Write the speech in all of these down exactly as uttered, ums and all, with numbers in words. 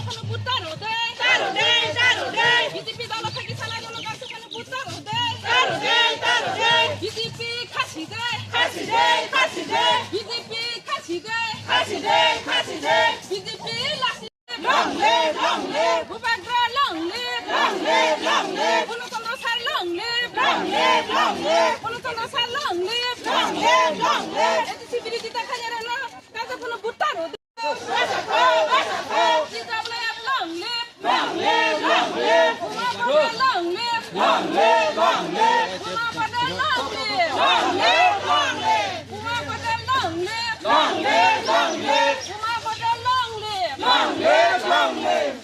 Vote taro de, taro de, taro de. B J P dolo thaki sanai jono kaisa phano vote taro de, taro de, taro de. B J P khasi de, khasi de, khasi de. B J P khasi de, khasi de, khasi de. B J P lasi. Long live, long live. Bubagra long live, long live, long live. Purno Chandra sir long live, long live, long live. Purno Chandra sir long live, long live, long live. A D C birodita khainai rokno kaisa phano vote taro de.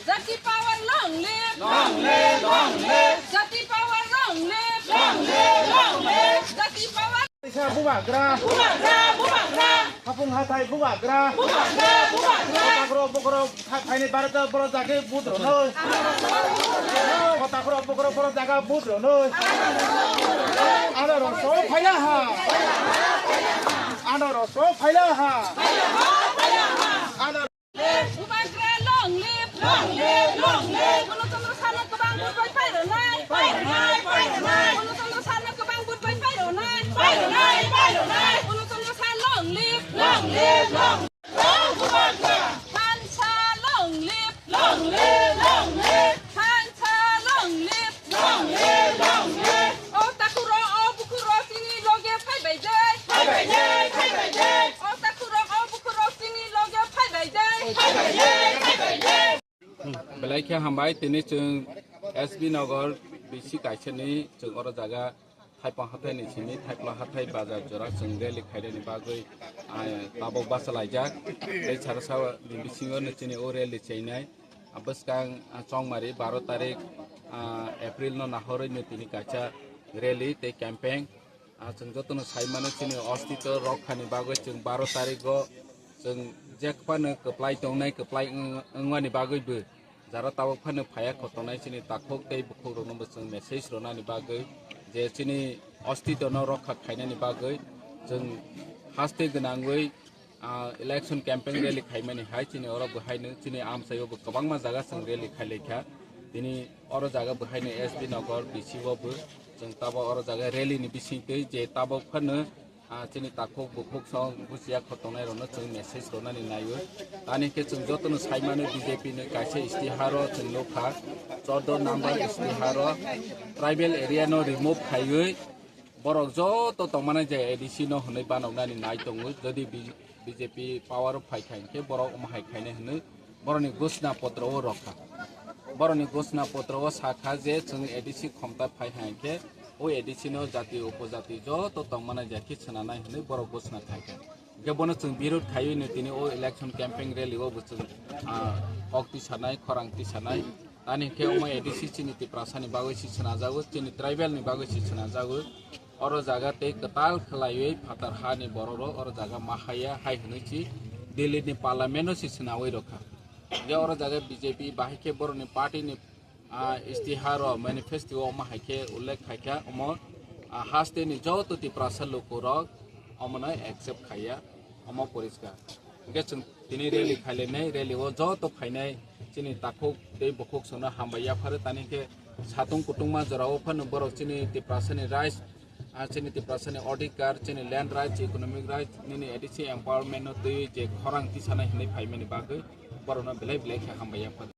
Jati power long live! Long live, long live! Jati power long live! Long live, long live! Jati power Kaisa bubagra. Bubagra, bubagra. Hapung hathai bubagra. Bubagra, bubagra. Kotakrok bokorok tha-, thaini barata borok jagwi vote rwnoi. Kotakrok bokorok borok jaga vote rwnoi. Ano rosok phaila ha. Ano rosok phaila ha. Ano Bubagra long live, long live, long live. Purno Chandra sir no kwbang vote bai pairwnai, pairwnai, pairwnai. Purno Chandra sir no kwbang vote bai pairwnai, pairwnai, pairwnai. Purno Chandra sir long live, long live, long live. Bubagra. Thansa long live, long live, long live. Thansa long live. Long live, long live. O takhuk rok, o bukhuk rok chini loge phaibai de. Phaibai de, phaibai de. O takhuk rok, o bukhuk rok chini loge phaibai de. Phaibai de, phaibai de. Belai khe hambai, tini chwng S B Nagar B C kaisa ni chwng oro jaga Thaipang hathai ni simi Thaipla hathai bazar jora chwng rally khainani bagwi, ah, tabok bachalaijak. Tei sara sara ni bisingo no chini o rally chainai. Ah, bwskang, ah, chongmari baro tarik, ah, April no nahorwi no tini kaisa rally tei campaign. Ah, chwng jotono sai mano chini ostito rokha ni bagwi chwng baro tarigo chwng jekphano kwplai tongnai, kwplai wng-, wngmani bagwi bo jara tabok phano phaiya khotoknai chini takhuk tei bukhuk rokno bo chwng message rwnani bagwi je chini ostito no rokha khainani bagwi chwng haste gwnangwi ah, election campaign rally khaimani hai chini oro bo haino chini amchaio bo kwbangma jaga chwng rally khailaikha. Tini oro jaga bo haino S B Nagar B C o bo chwng tabo oro jaga rally ni bisingtwi je tabok phano, ah, chini takhuk bukhuk song buchiya khotoknai rokno chwng message rwnani naio. Tani khe chwng jotono saimano B J P ni kaisa istiharo chwng nukha, chordo number istiharo tribal area no remove khaiwi borok joto tongmani je A D C no hwnwi banoknani nai tongo, jodi B-, B J P power o phai kha hinkhe borok omo hai khainai hwnwi borokni ghosna potro o rwkha. Borokni ghosna potro o sakha je chwng A D C khomta phai hai hinkhe o A D C no jati upojati joto tongmani je khe swnanai hwnwi borok ghosna khaikha. Hinkhe bono chwng birod khaiwi no tini o election campaign rally o bo chwng, ah, kok tisanai, khorang tisanai. Tani hinkhe omo A D C chini Tiprasa ni bagwi se swnajago, chini tribal ni bagwi se swnajago. Oro jaga tei kwtal khwlaiwi phatar ha ni borok rok oro jaga ma haya hai hwnwi se Delhi ni parliament o se swnawi rwkha. Je oro jaga B J P bahai khe borok ni party ni, ah, istihar o manifesto o ma hai khe ullekh khai kha omo, ah, haste ni joto Tiprasa luku rok omono accept khaiya omo poriskar. Hingke chwng tini rally khailainai, rally o joto phainai chini takhuk tei bukhuk chwngno hambai yapharo, tani khe satung kutungma jorao phano borok chini Tiprasani rights, ah, chini Tiprasani odhikar, chini land rights, economic rights, nini A D C empowerment no twiwi je khorang tisanai hinwi phaimani bagwi borokno belai belai khe hambai yapharo.